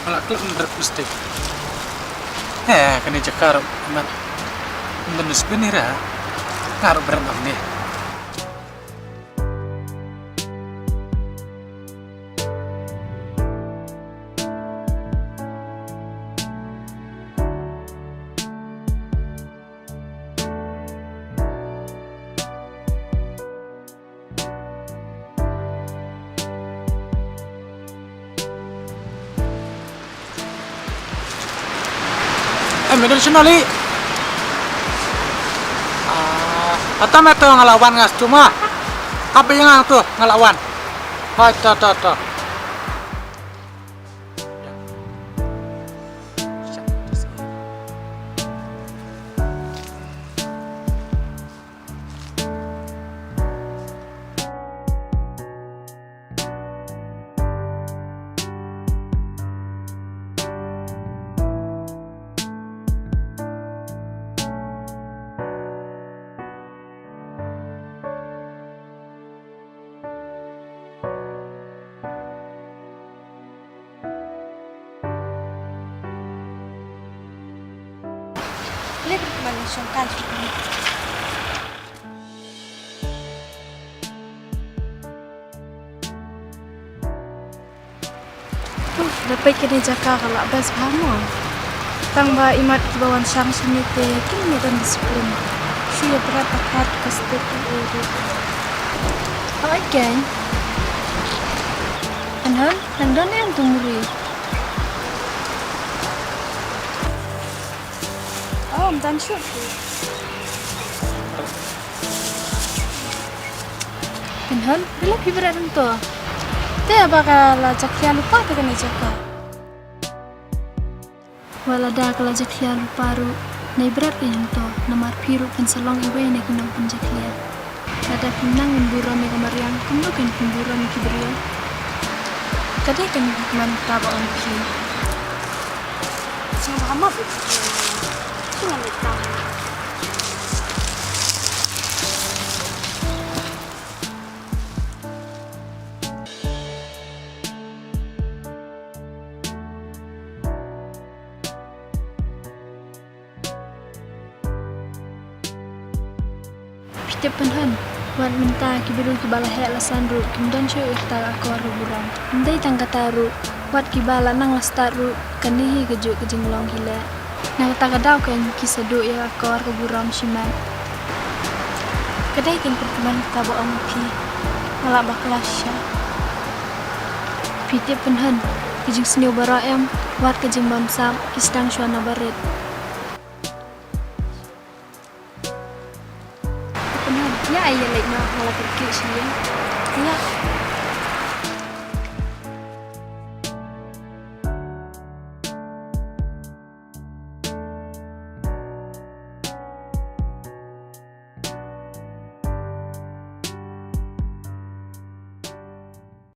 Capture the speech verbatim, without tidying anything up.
Nga la klet bret plastik. He, kane jaka ruh mat. Ym don dustbin hi ra. Nga ruh bret ong ne. Eh, me don shano li? Ah, ata me to nga la wan nga stuma. Ka biang to nga la wan. Hoi, to, to, to. Lek man shong kan. Uf, da peit kane jaka ka la best bha mo. Tang ba imat kiba wan shang shane te kin ym don discipline. Shu ïa bret ba khat ka step ka uri. Hoi keiñ. Anhon, nang don em tu muri. Oh, ym tan shoot tu. Pynhun, phi la phi bret hangto. Te ba ka la jakhlia lypa te kane jaka. Wat lada ka la jakhlia lypa ruh, nai bret ïa hangto, namar phi ruh phin sa long iwei na ki nongpynjakhlia. Lada phim nang burom ïa ka mariang, kumno kein phin burom ïa ki briew? Ka dei kein ka man kata ba ong phi. Sngewbha mo phi. Sngewbha mo. Phi tip Pynhun, wat mynta ki briew kiba la heh la san ruh kim don shuh ïa kata ka akor ka burom. Ym dei tang kata ruh, wat kiba la nang la stad ruh kane hi kajuh ka jinglong ki leh. Na kata ka daw kein ki sa duh ïa ka akor ka burom shimet. Ka dei kein ka man kata ba ong phi. Nga lah bakla shisha. Phi tip Pynhun, ki jingsniew baroh em, wat ka jingbamsap ki sdang shuwa na barit. Pynhun, ïa ai ïa leit noh, nga la kyrkieh sha ïing. Ïa.